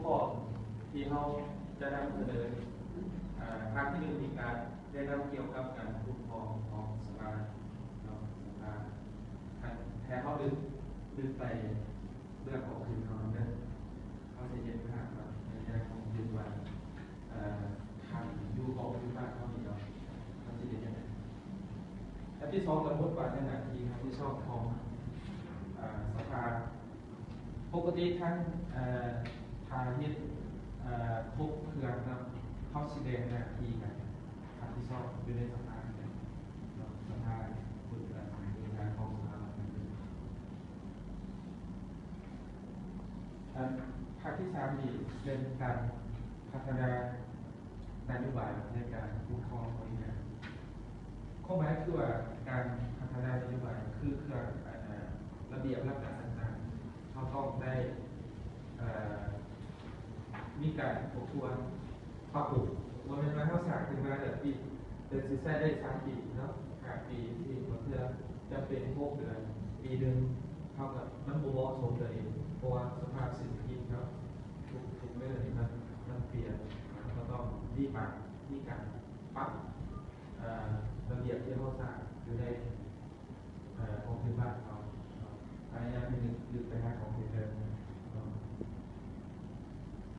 ຂໍ້ທີ່ເຮົາຈະນຳສະເໜີ ເອີ ພາກທີໜຶ່ງ ມີການແນະນຳກ່ຽວກັບການຄຸ້ມຄອງຂອງສະພາເນາະ ສະພາ ຄັນແທ້ເຮົາດຶງ ດຶງໄປເບື້ອງຂອງຄືນເຮົາເດີ ເຮົາຊິເຫັນພາບວ່າໃນແນວຂອງຄືນວ່າ ເອີ ຄັນຢູ່ຂອງຄືນບ້ານເຮົານີ້ເນາະ ເຮົາຊິເຮັດຈັ່ງໃດ. ອັນທີສອງ ກຳນົດວ່າໜ້າທີ່ຮັບຜິດຊອບຂອງ ເອີ ສະພາ ປົກກະຕິທັງ ເອີ ຖ້າເຮັດ ເອີ ຄົບເຄື່ອງເນາະ ເຮົາຊິແບ່ງໜ້າທີ່ກັນຮັບຜິດຊອບຢູ່ໃນສະພານີ້ແຫຼະເນາະ ສະພາ ເອີ ໜ່ວຍງານຂອງສະພາ ອັນພາກທີສາມນີ້ແມ່ນການພັດທະນານະໂຍບາຍໃນການຄຸ້ມຄອງບໍລິຫານ. ຄວາມໝາຍຄືວ່າການພັດທະນານະໂຍບາຍຄືເຄື່ອງ ອັນ ລະບຽບຫຼັກການຕ່າງໆ ເຮົາຕ້ອງໄດ້ ເອີ ມີການທົບທວນ ປັບປຸງ ບໍ່ແມ່ນວ່າເຮົາສ້າງຂຶ້ນມາແລ້ວປິດ ແຕ່ຊິໃຊ້ໄດ້ສາມປີເນາະ ຫ້າປີ ທີ່ບາງເທື່ອຈຳເປັນຫົກເດືອນ ປີໜຶ່ງ ເຮົາກໍ ມັນບໍ່ເໝາະສົມເລີຍ ເພາະວ່າສະພາບເສດຖະກິດເນາະ ທຸກ ທຸກມື້ນີ້ມັນ ມັນປ່ຽນ ເຮົາກໍຕ້ອງມີບາງ ມີການປັບ ເອີ ລະບຽບທີ່ເຮົາສ້າງຢູ່ໃນ ເອີ ຂອງພື້ນບ້ານເຮົາເນາະ ພະຍາຍາມທີ່ດຶງໄປຫາຂອງພື້ນເດີມ.